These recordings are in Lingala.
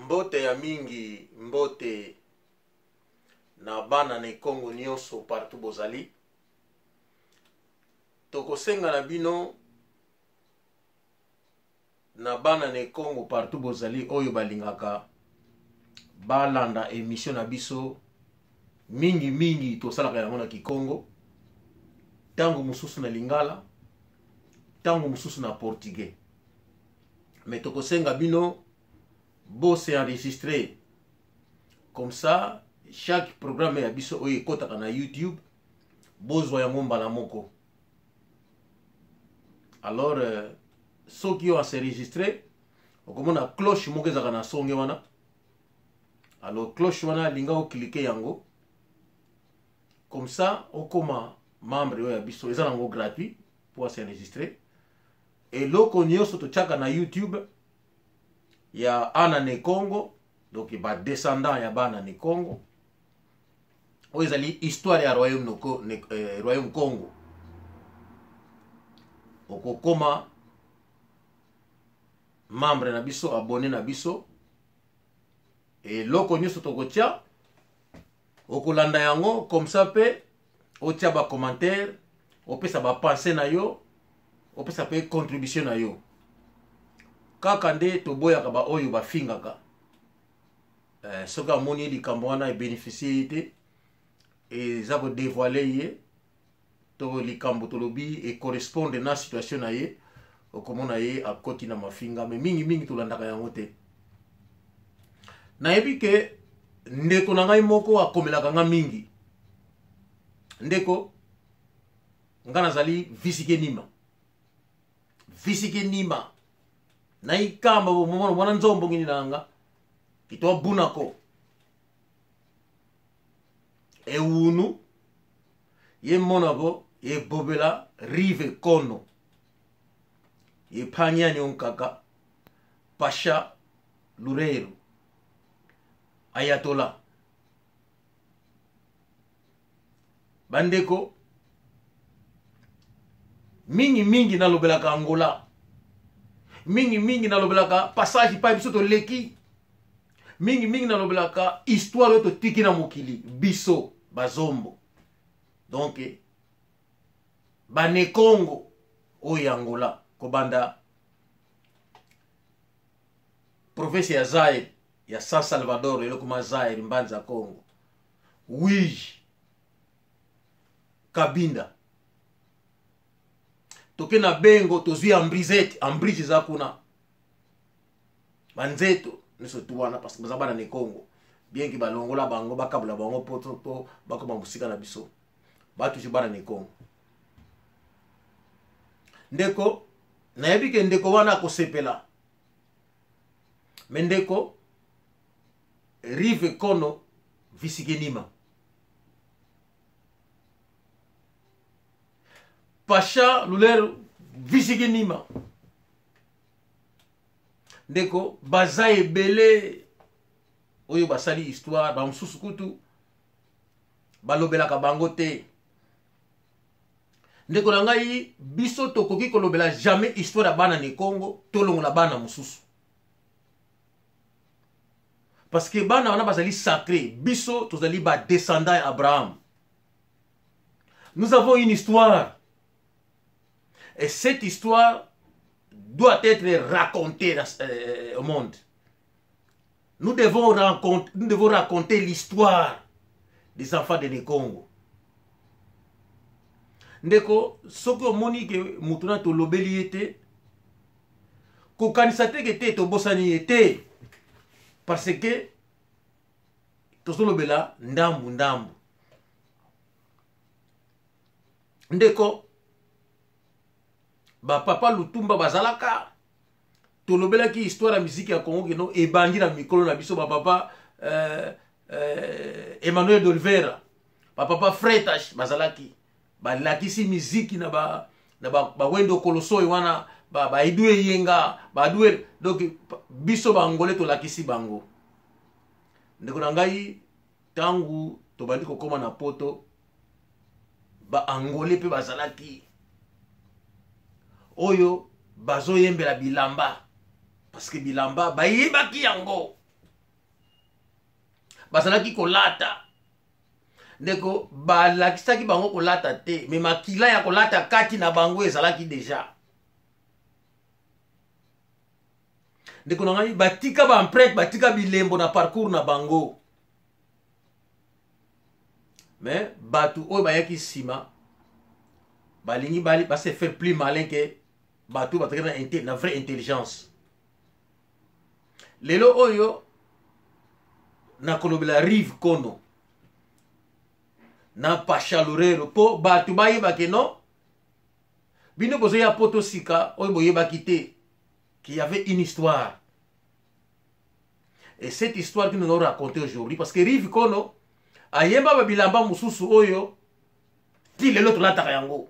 Mbote ya mingi, mbote na bana na Kongo nyonso partout bozali. Tokosenga na bino na bana na Kongo partout bozali oyo balingaka balanda emission na biso mingi mingi, tosalaka yango na Kikongo, ntango mosusu na Lingala, ntango mosusu na Portugais. Mais tokosenga bino bo se enregistrer, comme ça chaque programme ya biso oyo ekotaka na YouTube bozwa yango mbala moko. Alors soki yo asenregistre, okomona cloche moko ezalaka na songe wana. Alors cloche wana, alinga oclique yango, comme ça okoma membre oyo ya biso. Eza nango gratuit po asenregistre. Eloko nyonso totiaka na YouTube ya Ana Ne Congo, donc badescendant ya bana Ne Congo, oyo ezali histoire ya royaume, noko, ne, royaume Congo, okokoma membre na biso, abonné na biso. Eloko nyonso tokotia, okolanda yango, comme ça mpe otia bacommentaire, opesa bapense na yo, opesa mpe contribution na yo. Kaka nde toboyaka baoyo bafingaka. Soki amoni likambo wana ebénéficie ye te, eza kodévoile ye to likambo tolobi ecorresponde na situation na ye, okomona ye akoti na mafinga. Me mingimingi tolandaka yango te. Nayebi ke ndeko na ngai moko akomelaka nga mingi. Ndeko nga nazali visike nima, visike nima naikamba bomona mwana nzombo ngini na nga kitoa bunako ewunu ye monako ebobela rive kono ephanyani onkaka pasha lureru ayatola. Bandeko, mingi mingi nalobelaka Angola, mingi mingi nalobelaka passage epai biso toleki, mingi mingi nalobelaka histoire oyo totiki na mokili, biso bazombo, donc banekongo oyo ya Angola, kobanda province ya Zaire ya San Salvador, eloko ma Zaire, Mbanza Congo, Wij, Kabinda, toke na Bengo, tozwi Ambrizete, Ambridge eza kuna, banzeto nyonso tu wana, parce que baza bana Nekongo, bien ke balongola bango, bakabola bango po to bakoma mosika na biso, batuju bana Nekongo. Ndeko, nayebi ke ndeko wana akosepela. Me ndeko Rive Kono Visikenima, Pasha Luleru Visikenima, ndeko, baza ebele oyo basali histoire, bamosusu kutu balobelaka bango te. Ndeko na ngai, biso tokoki kolobela jamais histoire ya bana ne Congo tolongola bana mosusu, parce que bana wana bazali sacré. Biso tozali badescendant ya Abraham. Nous avons une histoire et cette histoire doit être racontée au monde. Nous devons raconter l'histoire des enfants de Nekongo. Ndeko, soki omoni ke moto na tolobeli ye te, kokanisa te ke te tobosani ye te, parce que tozolobela ndambu ndambu. Ndeko, bapapa Lutumba bazalaka, tolobelaki histoire ya miziki ya Congo keno ebandi na mikolo na biso, bapapa Emmanuel d'Olivera, bapapa Fretash bazalaki, balakisi miziki na ba na bawendo ba kolosoy wana, baedu ba eyenga badue. Donc biso baangolais tolakisi bango. Ndeko na ngai, ntango tobandi kokóma na Poto, baangolais mpe bazalaki oyo bazoyembela bilamba, parce que bilamba bayebaki yango. Bazalaki kolata. Ndeko, balakisaki bango kolata te, mais makila ya kolata kati na bango ezalaki deja. Ndeko na ngai, batika ba empreinte, batika bilembo na parcours na bango. Mais bato oyo bayaki nsima balingi ba se faire plus malin que bato bazalaki na vraie intelligence. Lelo oyo nakolobela Rive Kono na Pasha Lurero mpo bato bayeba ke non, bino bozoya poto sika oyo boyebaki te qu'il y avait une histoire. Et cette histoire que nous allons raconter aujourd'hui, parce que Rive Kono ayemba ba bilamba mosusu oyo ti lelo tolataka yango,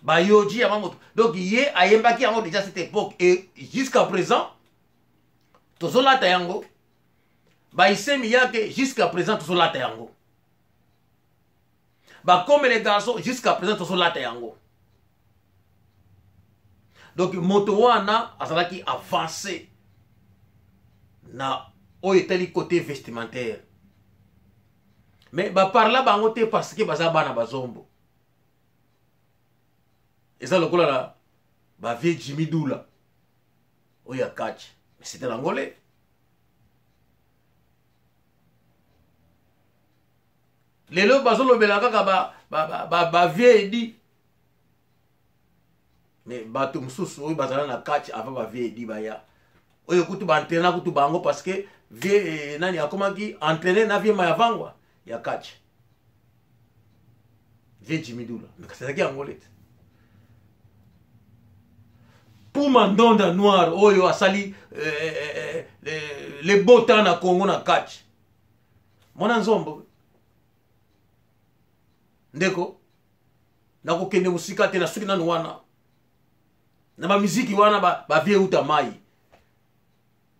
bayoji ya moto. Donc ye ayembaki yango déjà cette époque et jusqu'à présent tozolata yango. Baisemi yake jusqu'à présent tozolata yango. Bakome les garçons jusqu'à présent tozolata yango. Donc moto wana azalaki avancé na oyo etali côté vestimentaire, mais baparla bango te parce que baza bana bazombo. Eza lokola na bavie Jimmy Dula oyo ya catch, mais c'était l'angolais. Lelo bazolobela kaka bavie Edi, mais bato mosusu oyo bazala na catch avant bavie Edi baya, oyo kutu baentraîna kutu bango, parce que vie nani akomaki entraîné na vie Mayavangwa ya catch, vie Jimmy Dula, mais kasi azalaki angolais te. Puma Ndonda Noir oyo asali le beau temps na Congo na catch, mwana nzombo. Ndeko, nakokende mosika te, nasuki nanu wana na bamiziki wana. Bavie uta mai,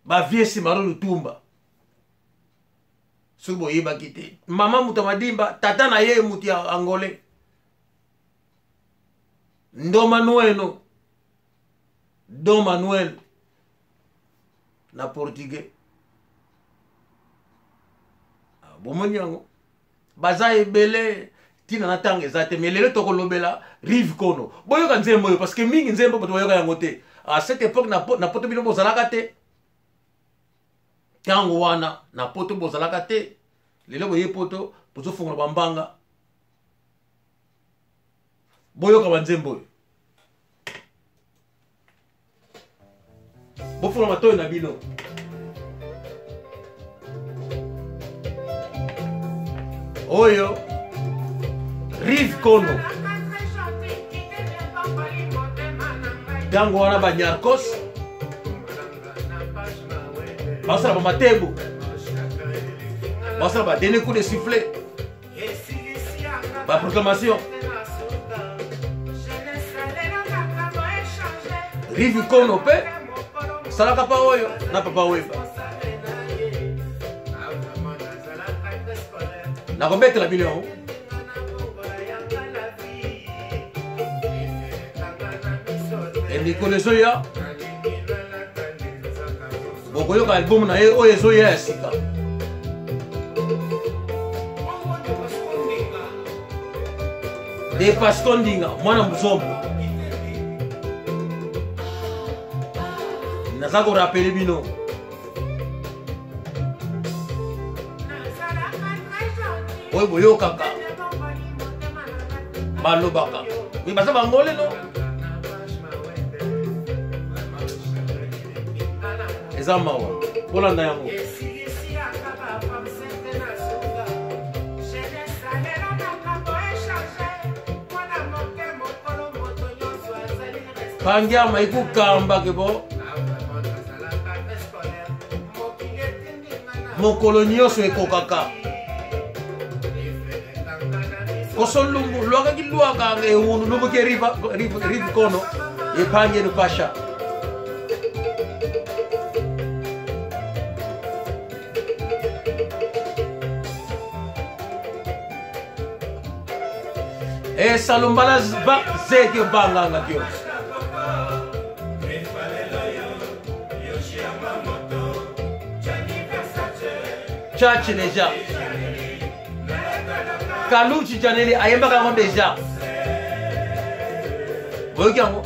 bavie Simaro Lutumba, soki boyebaki te, mama moto ya Madimba, tata na ye moto ya Angolais. Ndo Manuelo, Don Manuel na portugais. Bomoni yango, baza ebele, ntina na ntango eza te. Mais lelo tokolobela Rive Kono. Boyoka nzembo oyo, parce que mingi nzembo bato bayoka yango te. À cette époque na poto bino bozalaka te. Ntango wana na poto bozalaka te. Lelo boye poto, bozofongola bambanga. Boyoka banzembo oyo, bofungola matoyi na bino. Oyo Rive Kono, ntango wana banyarkos basala bamatebo, basala ba dernier coup de sifflet, baproclamation. Rive Kono mpe salaka pa oyo na Papa Wemba. Nakobetela bino yango. Emikolo ezoya, bokoyoka album na ye oyo ezoya ya sika. De Pasco Ndinga, mwana muzombo. Naza korapele bino. Oyo boyokaka balobaka me baza bangole no, eza mawa. Bolanda yango. Pangiama ikukamba ke bo mokolo nyonso ekokaka kosolumbu lwakaki lwakanga ewundu lubuke Rive Kono epangenu pasha. Esalumbala ba zeke banganga kyo. Chachi deja. Kaluchi Janeli ayembaka yango deja. Boyoki yango?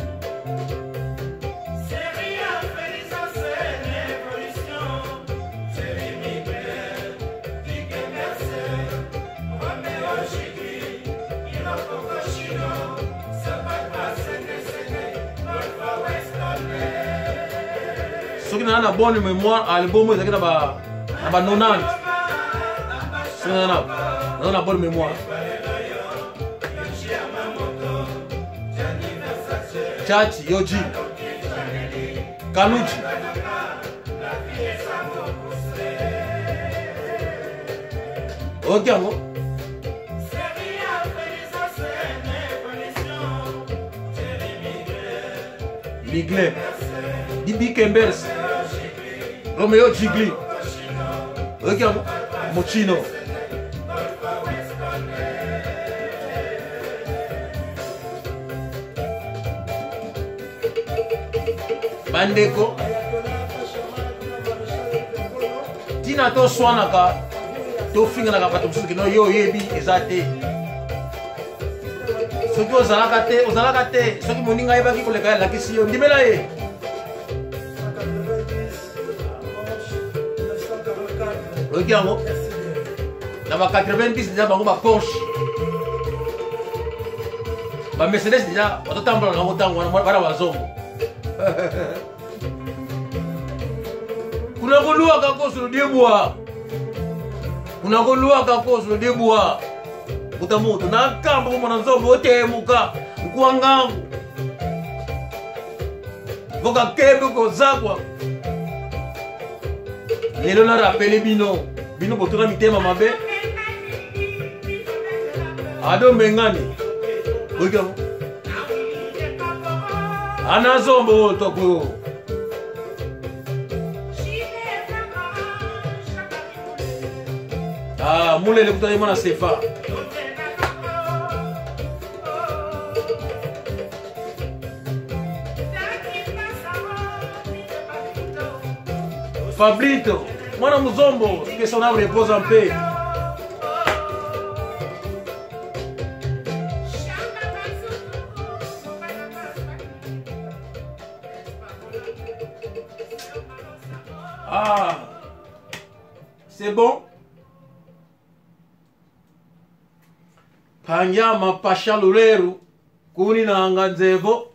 Soki naza na bonne mémoire, album oyo ezalaki na ba na ba 90. Soki naza na bonne mémoire, Chachi Yoji Kaluji oyoki yango. Migle Dibi Kembers Romeo Gigli oyoki yango Mochino. Bandeko, ntina toswanaka, tofinganaka bato mosusu kino yo oyebi eza te. Soki ozalaka te, ozalaka te. Soki moninga ayebaki koleka ye, alakisi yo, ndimela ye. Oyoki yango na ba 90 deja, bango ba Porsche, ba Mercedes deja bazotambola nango ntango wana. Bana bazongo kuna koluwaka kosolo diebwa, kuna koluwaka kosolo diebwa, kuta moto na kambo komona nzombo otemuka nkuwangangu voka kebe kozakwa. Lelo na rapele bino, bino botuna mitema mabe. Ado mbengani, oyoki yango ana zombo toko. Ah, mulele kutani mwana sefa. Fabrito mwana muzombo, que son âme repose en paix. Ah, c'est bon. Panyama pasha luleru kuni nanga nzevo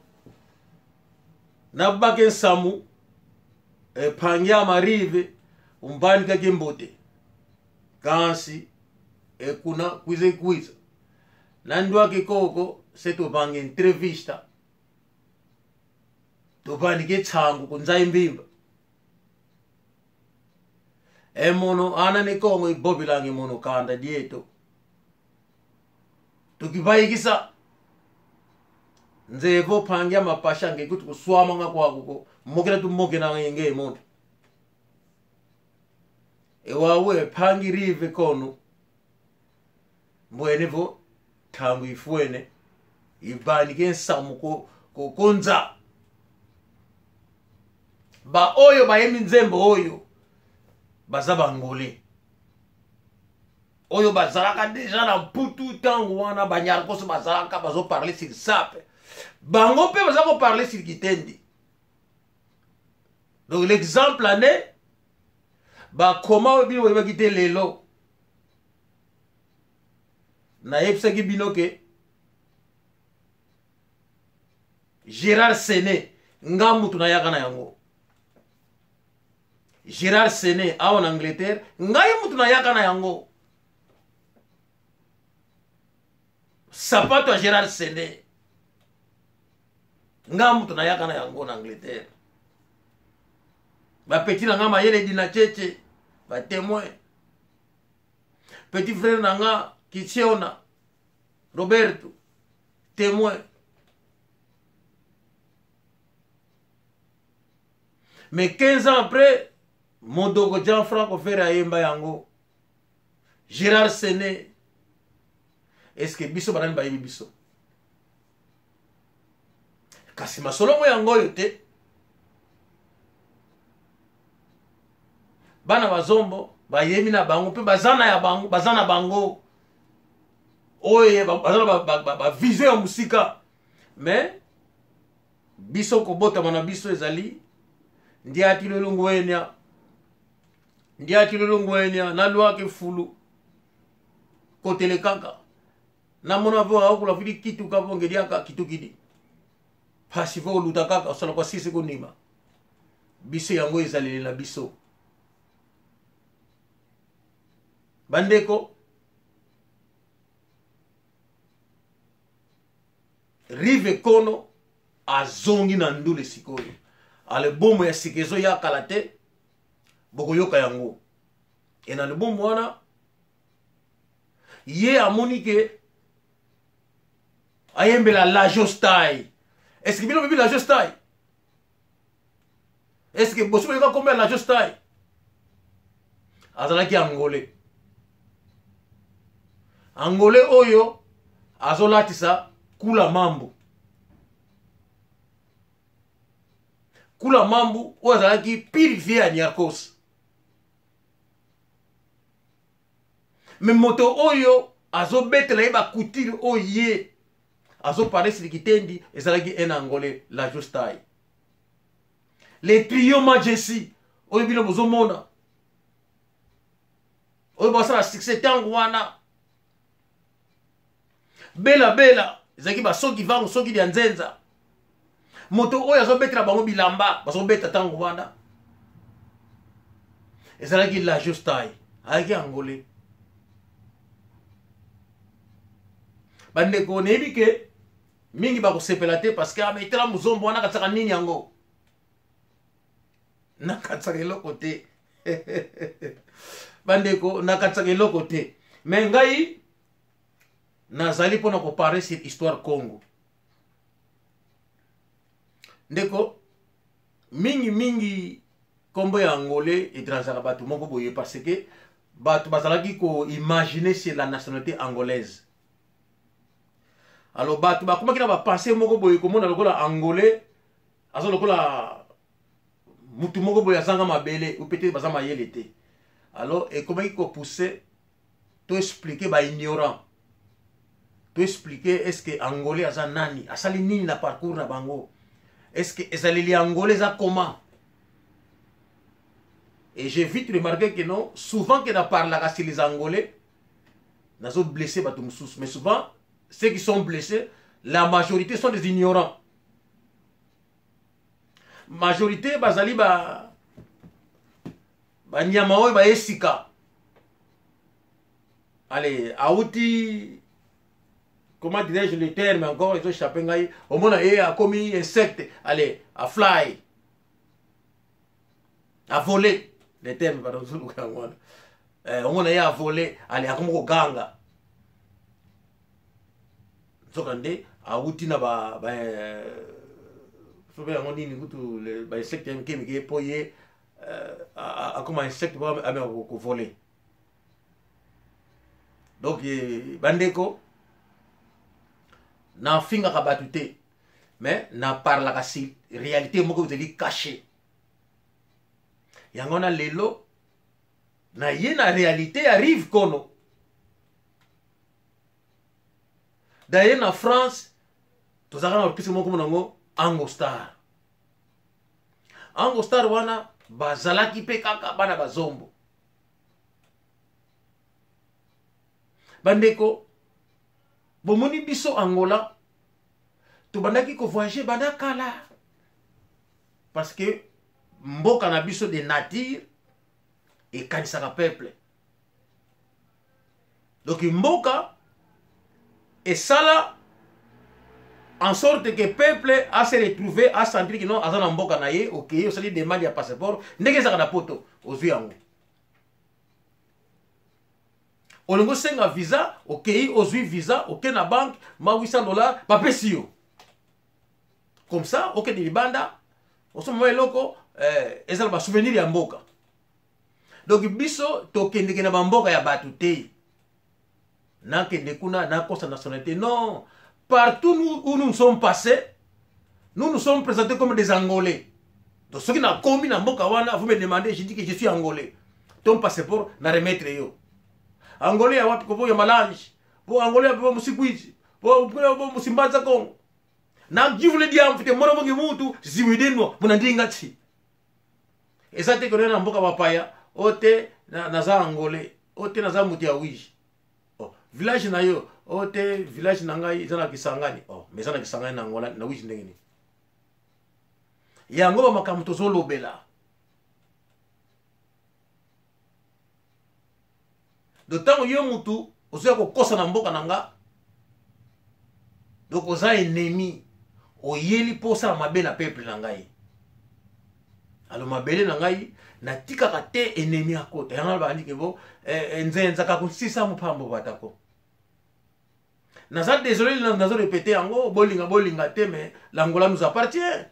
nabake nsamu e panyama rive umbani kake kansi ekuna kwize kwiza nandwake koko se tovange entrevista tovanike tsangu kunzai mbimba emono ana ni kongo ibobilange mono kanda dieto tukivaikisa nzevo phangia mapasha ngekuti kuswama ngakwako mokela tumokela ngenge moto ewawe phangi rive kono mbwene vo thangu ifwene ibanike nsamu ko konza ba oyo bayembi nzembo oyo baza bangole oyo bazalaka deja na mputu ntango wana. Banyarkoso bazalaka bazoparle sur sape, bango mpe baza koparle sur kitendi. Donc l'exemple ane bakoma oyo bino boyebaki te. Lelo nayebisaki bino ke Gérard Sene, nga mutu nayaka na yango. Gérard Sene awa na Angleterre, ngai mutu nayaka na yango. Sapato ya Gérard Sene, nga mutu nayaka na yango na Angleterre. Bapeti na nga mayele dina cheche batémoin, petit frère na nga Kitiona Roberto témoin. Mais 15 ans après, Modoko Gianfranco Ferre ayemba yango Gérard Sene. Est ce que biso banani bayebi biso? Kasi masolongo yango oyo te. Bana bazombo bayemi na bango mpe baza na ya bango, baza na bango oyo baza na bavision ya mosika. Mais biso kobotama na biso ezali ndiati lolongwenya, ndiati lolongwenya nalwaki fulu kotele kaka namona mpo aokola fili kituka mpo ngediaka kitukidi pasi fo koluta kaka osala kwa sisi kondima biso yango ezaleli na biso. Bandeko, Rive Kono azongi na ndule sikoyo. Alebomo ya sika ezoya kala te, bokoyoka yango. E na lebomo wana ye amoni ke ayembela Lajo Style. Est-ce que bino bebi Lajo Style? Est-ce que bosi boyoka kombo ya Lajo Style? Azalaki Angolais. Angolais oyo azolatisa Kula Mambu. Kula Mambu oyo azalaki pire vieux ya Niarcos. Mais moto oyo azobetela ye bakutile oyo ye azoparle silikitendi ezalaki un Angolais, Lajo Style. Le trio Majesty oyo bino bozomona oyo basala succès ntango wana, bela bela ezalaki basoki vangu soki lya nzenza. Moto oyo azobetela bango bilamba bazobeta ntango wana ezalaki Lajo Style, ayaki Angolais. Bandeko, nayebi ke mingi bakosepela te parce que ametela mozombo wana akatisaka nini yango, nakatisaka eloko te. Bandeko, nakatisaka eloko te, mais ngai nazali mpona koparle sur histoire Congo. Ndeko, mingi mingi nkombo ya Angolais edérangeaka bato moko boye parce que bato bazalaki koimaginer sur la nationalité angolaise. Alors bato bakomaki na bapense moko boye komona lokola Angolais aza lokola mutu moko boye azanga mabele ou peut-être baza mayele te. Alors ekomaki kopousse to expliquer baignorant, to expliquer est ce que Angolais aza nani, asali nini na parcours na bango, est ce que ezaleli ya Angolais eza comment. Et j'ai vite remarqué que non, souvent que na parlaka sur les Angolais, nazo blessé bato mosusu, mais souvent ceux qui sont blessés, la majorité sont des ignorants. Majorité bazali ba banyama oyo baye sika. Allez, auti, comment dirais-je le terme encore ezochappe ngai, omona ye akomi insecte, allez, a fly, a volé le terme, pardon, ozoluka yango wana. Omona ye a volé, allez, akomi koganga, nzoka nde awuti na ba, ba soki yango nini kutu bainsecte ya mike mike mpo ye akoma insecte mpo ameka kovoler. Donc bandeko, nafingaka bato te, mais naparlaka si réalité moko ezali caché. Yango wana lelo na ye na réalité ya Rive Kono. D'ailleurs na France tozalaka na orchestre moko monango Angostar. Angostar wana bazalaki mpe kaka bana bazombo. Bandeko, bomoni biso Angola tobandaki kovoyage banda kala parce que mboka na biso de nature ekanisaka peuple. Donc mboka esala en sorte que peuple a se retrouver, a sentir que non, aza na mboka na ye. Okei, osali demande ya passeport ndenge ezalaka na poto, ozwi yango. Olingi osenga visa, okei, ozwi visa, oke na banque, ma 800 $, bapesi yo. Comme ça okende libanda, osomba mwa eloko, ezala basouvenir ya mboka. Donc biso tokendeke na bamboka ya bato te, nakende kuna nakosa nationalité, non. Partout nous, où nous sommes passés, nous nous sommes présentés comme des Angolais. Donc soki nakomi na mboka wana, vous me demandez, je dis que je suis Angolais. Ton passeport na remettre yo. Angolais ya wapi kovo ya Malange. Po Angolais ya Musikwiji. Po po Musimbanza Kongo. Na jivule dia mfite mwana mungi mutu ziwidenwa muna ndinga chi. Eza te kone na mboka bapaya ote na naza Angolais, ote naza mutu ya Wiji. Oh, village na yo ote village na ngai eza na Kisangani. Oh, mais eza na Kisangani na Angola na Wiji ndenge nini? Yango ba makambo tozolobela. Donc ntango yo mutu ozoya kokosa na mboka na nga, donc oza ennemi, oyeli mpo osala mabe na peuple na ngai. Alo mabele na ngai natikaka te ennemi akota. Yango bandi ke bo nzenzaka kosisa mopambo batako. Naza désolé, nazo répéter yango, bolinga bolinga te, mais l'Angola nous appartient.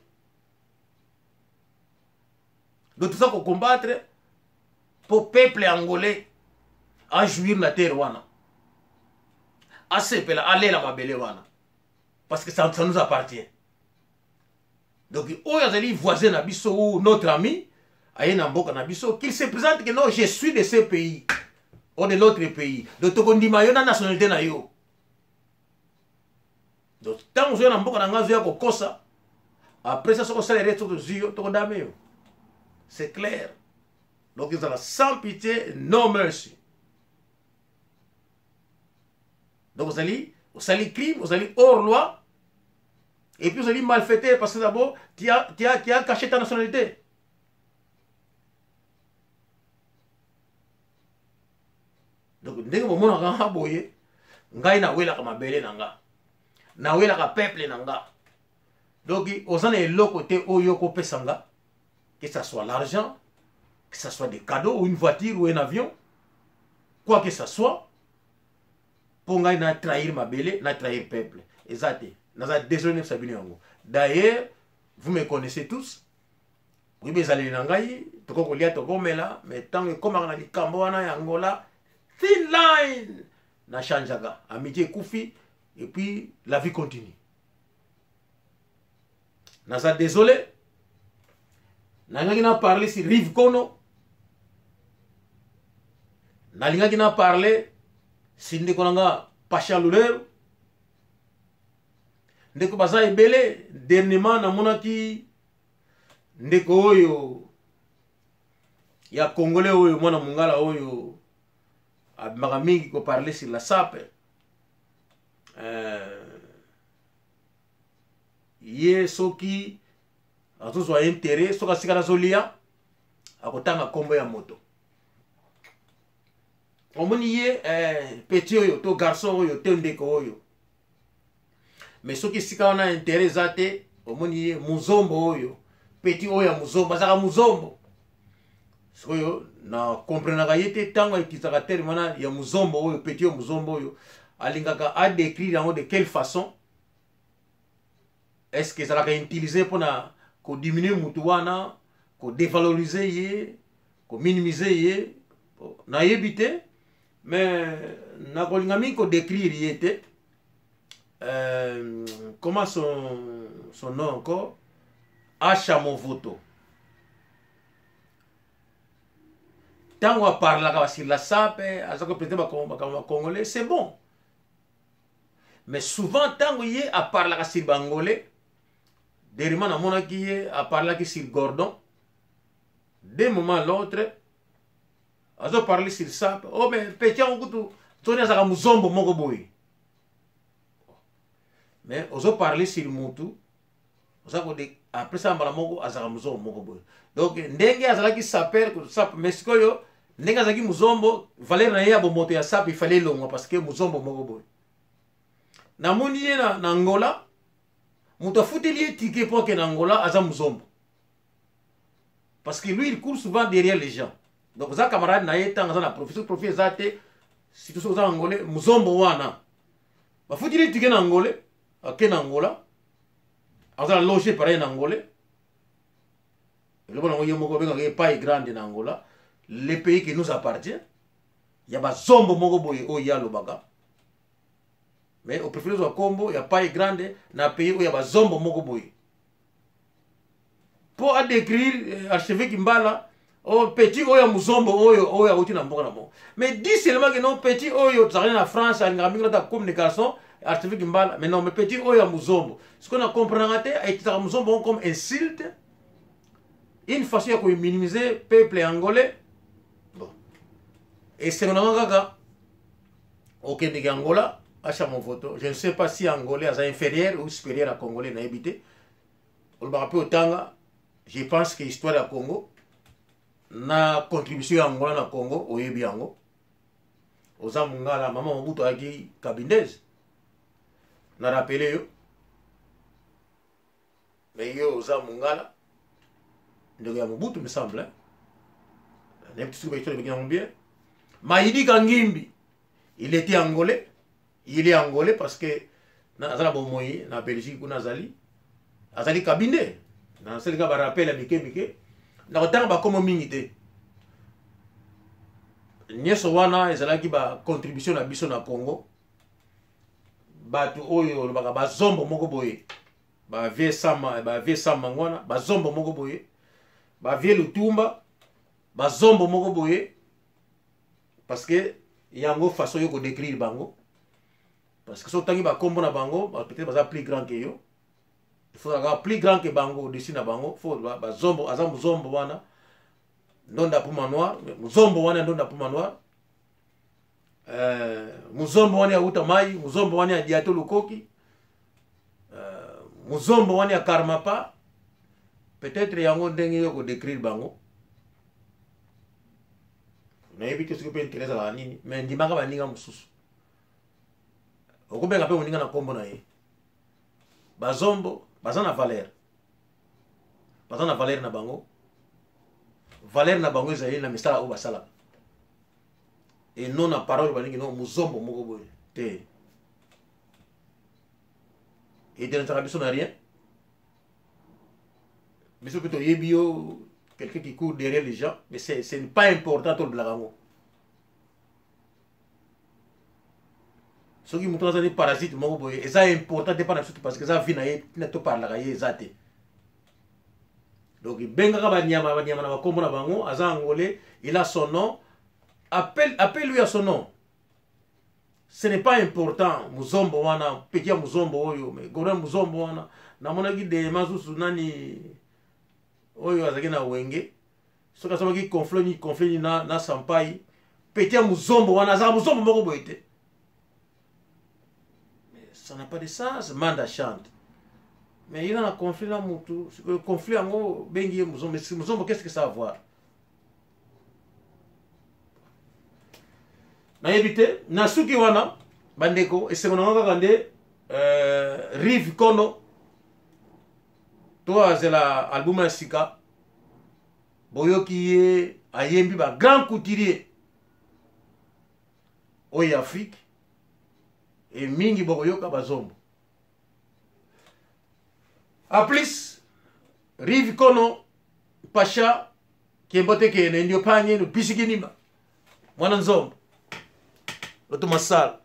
Donc toza kocombattre mpo peuple angolais ajouir na terre wana, asepela, alela mabele wana, parce que ça nous appartient. Donc oyo azali voisin na biso ou notre ami aye na mboka na biso, qu'il se présente que non, je suis de ce pays ou de l'autre pays. Donc tokondima yo na nationalité na yo. Donc ntango ozoya na mboka na ngai, ozoya kokosa, après ça soki osala erreur, soki tozwi yo, tokodame yo, c'est clair. Donc ezala sans pitié, no mercy. Donc ozali osali crime, ozali hors loi, et puis ozali malfaiteur, parce que d'abord tu as caché ta nationalité. Donc ndenge bomonaka nga boye, ngai nawelaka mabele na nga, nawelaka peuple na nga. Donc oza na eloko te oyo okopesa nga, que ça soit l'argent, que ça soit des cadeaux ou une voiture ou un avion, quoi que ça soit, mpo ngai na trahir mabele, na trahir peuple, eza te. Naza désolé, nayebisa bino yango. D'ailleurs, vous me connaissez tous, oyebi ezaleli na ngai, tokoki kolia, tokomela, mais ntango ekomaka na likambo wana ya Angola, thin line na changeaka, amitié ekufi, et puis la vie continue. Naza désolé, nalingaki na parler sur Rive Kono, nalingaki na parler si ndeko na nga Pacha Lulero, ndeko baza ebele. Dernièrement namonaki ndeko oyo ya congolais, oyo mwana mongala oyo abimaka mingi koparler sur la sape. Ye soki azozwa intérêt, soki asika nazolia, akotanga nkombo ya moto. Omoni ye petit oyo to garçon oyo te, ndeko oyo, mais soki esika wana intérêt eza te, omoni ye muzombo oyo, petit oyo ya muzombo, azalaka muzombo. Sikoyo na comprenaka ye te ntango autilisaka terme wana ya muzombo oyo, petit oyo, muzombo oyo, alingaka adécrire yango de quelle façon? Est ce que ezalaka utiliser mpona kodiminuer mutu wana, kodévaloriser ye, kominimiser ye? Nayebi te, mais nakolinga mingi kodécrire ye te. Comment son nom encore? Acha Movoto. Ntango aparlaka basili la sape, aza koprésenter makambo ya congolais, c'est bon, mais souvent ntango ye aparlaka sur bangolais, dernièrement namonaki ye aparlaki sur Gordon, d'un moment à l'autre azoparler sur sape. Oh, mais petit yango kutu toni azalaka mozombo moko boye, mais ozoparler sur mutu oza kode après ça mbala moko azalaka mozombo moko boye. Donc ndenge azalaki saper sap, mais sikoyo ndenge azalaki mozombo, valeur na ye ya bomoto ya sape ifale elongwa, parce que mozombo moko boye. Namoni ye na Angola, moto afuteli ye ticket mpo akende Angola aza mozombo, parce que lui, il court souvent derrière les gens. Donc oza camarade na ye ntango aza na profit, soki profit eza te, surtout soki oza angolais, mozombo wana bafuteli ye ticket na angolais, ake na Angola, aza na loge pareil na angolais. Eloko nango ye moko obengaka ye pai grande na Angola, le pays qui nous appartient, ya bazombo moko boye oyo ye alobaka. Mais opréféré ozwa nkombo ya pai grande na pays oyo ya bazombo moko boye mpo adécrire archevêque Mbala. Oh, petit oyo ya muzombo oyo oyo awuti na mboka na bango. Mais dis seulement que non, petit oyo tozalaki na France, alingaka mingi nata comme des garçons archevêque Mbala. Mais non, mais petit oyo ya muzombo, ce qu'on a comprendra te, aitaka muzombo comme insulte, une façon ya kominimiser peuple angolais. Bon, esengo na nga kaka okendeke Angola acha mon photo. Je ne sais pas si angolais aza inférieur ou supérieur à congolais, nayebi te. Olobaka mpe otanga, je pense que histoire ya Congo na contribution ya Angola na Congo oyebi yango. Oza mongala, mama Mobutu ayaki kabindese, na rappele yo. Mais yo oza mongala, ndeko ya Mobutu me semble, nayebi te soki bahistoire ebeki yango bien. Maïdi Kangimbi, il était angolais, il est angolais parce que aza na bomoi na Belgique kuna, azali kabinde. Nasali kaka barappel ya mike mike, na kotanga bakomo mingi te. Nyonso wana ezalaki bacontribution na biso na Congo. Bato oyo olobaka bazombo moko boye, bavie sama, bavie sama wana, bazombo moko boye, bavie Lutumba, bazombo moko boye, parce que yango façon yo kodécrire bango, parce que so otangi bakombo na bango, peut-être baza plus grand que yo. Il faut kaka plus grand que bango, au-dessus na bango. Faut bazombo, aza muzombo wana ndonda puma noir, muzombo wana ndonda puma noir, muzombo wana ya uta mai, muzombo wana ya diato lukoki, muzombo wana ya karmapa. Peut-être yango ndenge yo kodécrire bango, nayebi te soki mpe intérêt ezalaka nini. Mais ndimaka baninga mosusu, okobenga mpe moninga na nkombo na ye. Bazombo baza na valeur, baza na valeur na bango. Valeur na bango ezali na misala oyo basalaka et non na parole. Balingi no muzombo moko boye te, ederangeaka biso na rien. Biso mpe toyebi yo, quelqu'un qui court derrière les gens, mais c'est pas important. Tolobelaka yango soki moto aza ni parasite moko boye, eza important te mpa na biso, parce que eza vie na ye. Ntina toparlaka ye eza te. Donc bengaka banyama, banyama na bakombo na bango. Aza angolais, il a son nom, appelle, appelle lui à son nom, ce n'est pas important. Muzombo wana, petit ya muzombo oyo, mais gordon muzombo wana, namonaki dema susu nani oyo azalaki na Wenge, soki asalaki conflit ni conflit ni na Sampai, petit ya muzombo wana azalaka muzombo moko boye te. Mais ça n'a pas de sens. Manda chante, mais il a na conflit na mutu, conflit yango bengi ye muzombo. Muzombo, qu'est-ce que ça a à voir? Nayebi te. Na suki wana, bandeko, esengo nango kaka nde Rive Kono to azela album ya sika. Boyoki ye ayembi ba grand couturier oyo ya Afrique e mingi, bokoyoka bazombo. A plus, Rive Kono Pacha kembote kene ndio panye no pisikinima mwana nzombo loto masala.